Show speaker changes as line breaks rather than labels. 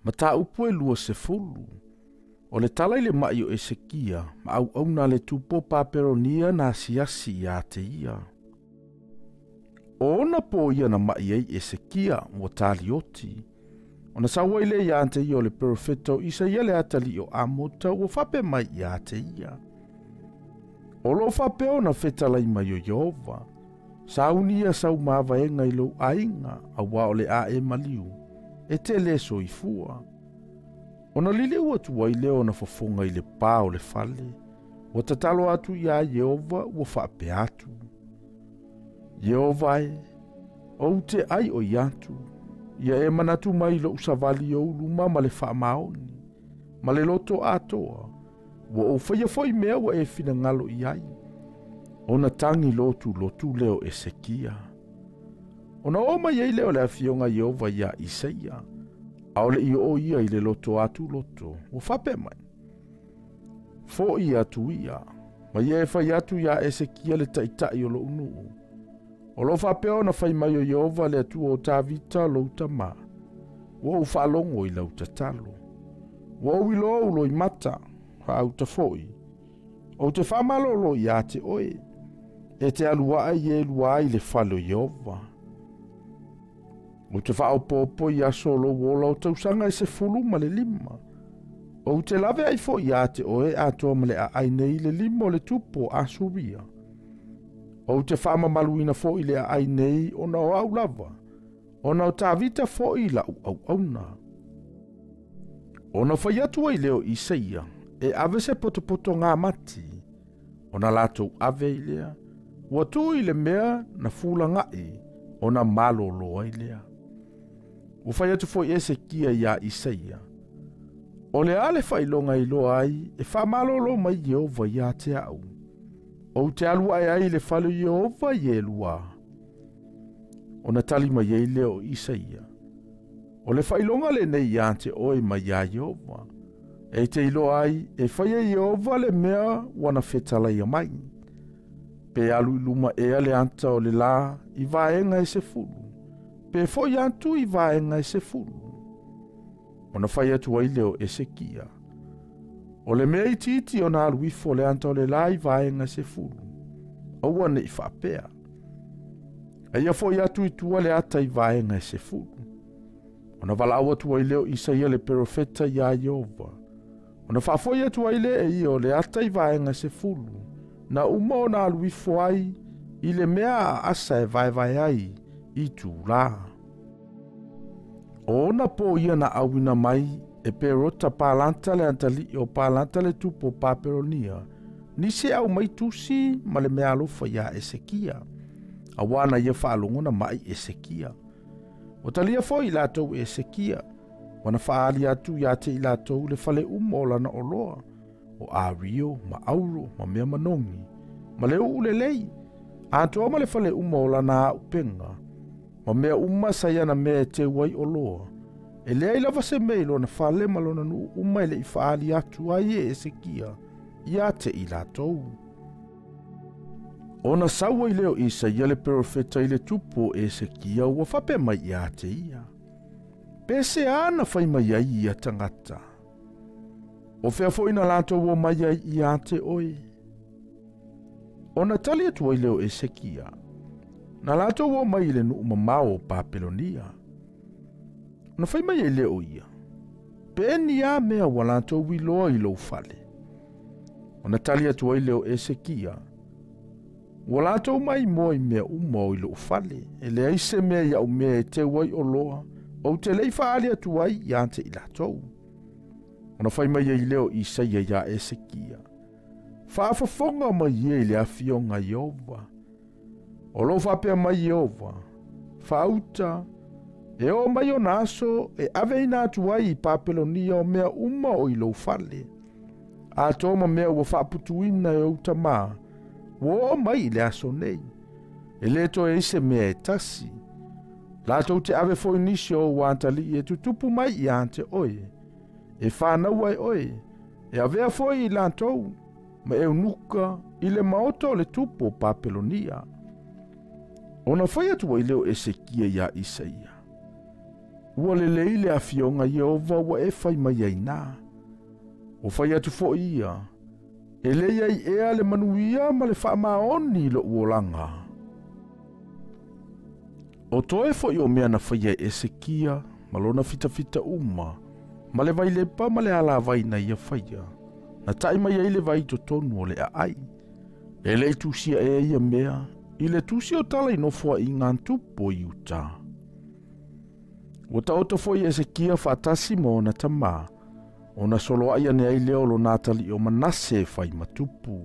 Mataupu e 20. O le tala i le ma'i o Esekia ma auauna a le tupu o Papelonia na asiasi iā te ia. O ona pō ia na ma'i ai Esekia ua talioti. Ona sau ai lea iā te ia o le perofeta o Isaia le atalii o Amota ua faapea mai iā te ia. O lo o faapea ona fetalai mai o Ieova, sauni ia sau mavaega i lou aiga, auā o le a e maliu, e te lē soifua. Ona liliu atu ai lea ona fofoga i le pā o le fale, ua tatalo atu iā Ieova ua faapea atu, Ieova e, ou te ai oi atu, ia e manatu mai i lou savali i ou luma ma le faamaoni, ma le loto atoa, ua ou faia foi mea ua e finagalo i ai. Ona tagi lotulotu lea o Esekia. Ona oo mai ai lea o le afioga a Ieova iā Isaia, a o le i oo ia i le loto atu loto, ua faapea mai, Foʻi atu ia, ma ia e fai atu iā Esekia le taitai o loʻu nuu. O lo o faapea ona fai mai o Ieova le Atua o Tavita lou tama, ua ou faalogo i lau tatalo. Ua ou iloa ou loimata, faauta foi. Ou te faamalolo iā te oe, e te alu aʻe i e lua ai le fale o Ieova. Ou te faaopoopo i aso o lou ola o tausaga e 15. Ou te lave ai foi iā te oe atoa ma le aai nei i le lima o le tupu o Asuria. Ou te faamamaluina foi le aai nei ona o au lava, ona o Tavita foi la'u auauna. Ona fai atu ai lea o Isaia, e ave se potopotoga mati, ona latou ave ai lea, ua tuu i le mea na fulagaʻi, ona malōlō ai lea. Ua fai atu foi Esekia iā Isaia, O le a le faailoga e iloa ai e faamalōlō mai Ieova iā te a'u, ou te alu aʻe ai i le fale o Ieova i e lua? Ona tali mai ai lea o Isaia, O le faailoga lenei iā te oe mai iā Ieova, e te iloa ai e faia e Ieova le mea ua na fetalaia mai. Pe alu i luma ea le ata o le lā i vaega e 10, pe foʻi atu i vaega e 10. Ona fai atu ai lea o Esekia, O le mea itiiti ona alu ifo le ata o le lā i vaega e 10, aua ne i faapea. A ia foʻi atu i tua le ata i vaega e 10. Ona valaau atu ai lea o Isaia le perofeta iā Ieova. Ona faafoi atu ai lea e ia o le ata i vaega e 10, na uma ona alu ifo ai i le mea a Asa e vaevae ai i itulā. O ona pō ia na ʻauina mai e Perota Palata le atalii o Palata le tupu o Papelonia, nisi e ʻau mai tusi ma le meaalofa iā Esekia, auā na ia faalogo na maʻi Esekia. Ua talia foi i latou e Esekia, ua na faaali atu iā te i latou le fale uma o lana oloa, o ario ma auro ma mea manogi, ma le uʻu lelei, atoa ma le fale uma o lana aupega, ma mea uma sa ia na mea e teu ai oloa. E leai lava se mea i lona fale ma lona nuu uma e le i faaali atu ai e Esekia iā te i latou. Ona sau ai lea o Isaia le perofeta i le tupu o Esekia ua faapea mai iā te ia, Pe se a na fai mai ai ia tagata? O fea foi na latou o mai ai iā te oe? Ona tali atu ai lea o Esekia, Na latou o mai i le nuu mamao o Papelonia. Ona fai mai ai lea o ia, Pe ni a mea ua latou iloa i lou fale? Ona tali atu ai lea o Esekia, Ua latou maimoa i mea uma o i lou fale, e leai se mea iaʻu mea e teu ai oloa, ou te le i faaali atu ai iā te i latou. Ona fai mai ai lea o Isaia iā Esekia, Faafofoga mai ia i le afioga a Ieova. O lo o faapea mai Ieova, Faauta, e oo mai ona aso e aveina atu ai i Papelonia o mea uma o i lou fale, atoa ma mea ua faaputuina e ou tamā, ua oo mai i le aso nei. E lē toe ai se mea e tasi. Latou te ave foi nisi o ou atalii e tutupu mai iā te oe, e fānaua e oe, e avea foi i latou, ma eunuka i le maota o le tupu o Papelonia. Ona fai atu ai lea o Esekia iā Isaia, Ua lelei le afioga Ieova ua e fai mai ai na. Ua fai atu fo'i ia, e lē i ai ea le manuia ma le faamaoni i lo'u olaga. O toe fo'i o mea na faia e Esekia ma lona fitafita uma, ma le vailepa ma le alavai na ia faia, na ta'i mai ai le vai i totonu o le aai. E lē i tusia ea ia mea i le tusi o tala i nofoa'iga a tupu o Iuta. Ua taoto fo'i Esekia faatasi ma ona tamā, ona soloa'i ane ai lea o lona atali'i o Manase e fai ma tupu.